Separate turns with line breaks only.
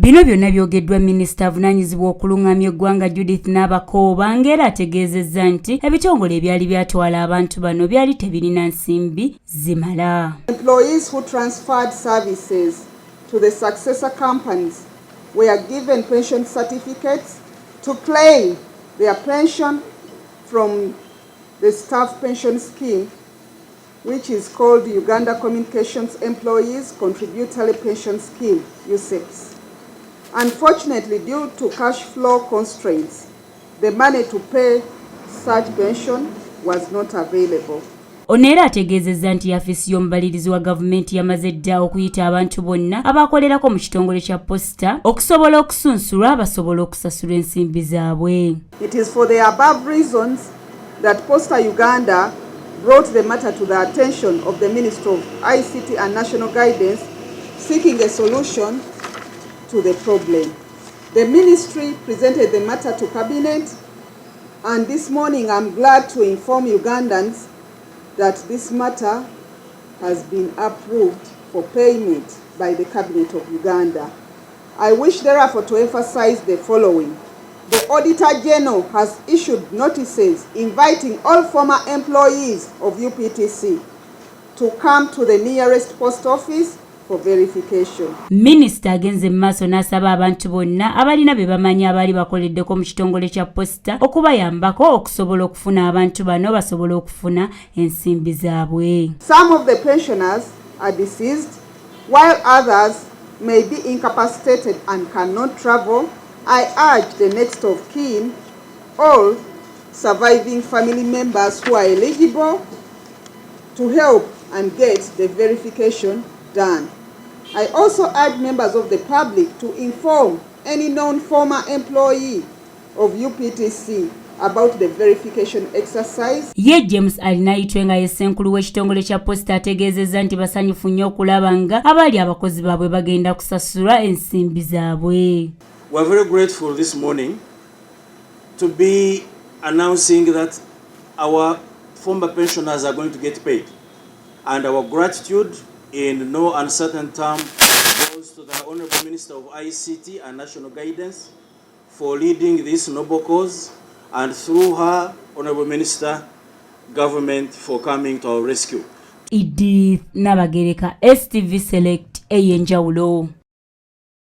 Bino byonna byogeddwa minisita avunaanyizibwa okulungamya eggwanga Judith Nabakooba, ng'era ategeezezza nti ebitongole ebyali byatwala abantu bano byali tebirina nsimbi zimala.
Employees who transferred services to the successor companies were given pension certificates to claim their pension from the staff pension scheme, which is called Uganda Communications Employees Contributory Pension Scheme, UCEPS. Unfortunately, due to cash flow constraints, the money to pay such pension was not available.
Ono era ategeezezza nti yafisi y'omubalirizi wa gavumenti yamaze dda okuyita abantu bonna abakolerako mu kitongole kya posita okusobola okusunsulwa basobole okusasula ensimbi zaabwe.
It is for the above reasons that Posta Uganda brought the matter to the attention of the Minister of ICT and National Guidance, seeking a solution to the problem. The ministry presented the matter to Cabinet, and this morning I'm glad to inform Ugandans that this matter has been approved for payment by the Cabinet of Uganda. I wish therefore to emphasize the following. The Auditor General has issued notices inviting all former employees of UPTC to come to the nearest post office for verification.
Minisita agenze mu maaso n'asaba abantu bonna abalina be bamanyi abaali bakoleddeko mu kitongole kya posita okubayambako okusobola okufuna abantu bano basobole okufuna ensimbi zaabwe.
Some of the pensioners are deceased, while others may be incapacitated and cannot travel. I urge the next of kin, all surviving family members who are eligible, to help and get the verification done. I also urge members of the public to inform any known former employee of UPTC about the verification exercise.
Ye James Arinaitwe, nga ye ssenkulu w'ekitongole kya posita, ategeezezza nti basanyufu nnyo okulaba nga abaali abakozi baabwe bagenda kusasulwa ensimbi zaabwe.
We are very grateful this morning to be announcing that our former pensioners are going to get paid. And our gratitude in no uncertain term goes to the Honorable Minister of ICT and National Guidance for leading this noble cause, and through her, Honorable Minister, government for coming to our rescue.
Edith Nabagereka, STV Select, ey'enjawulo.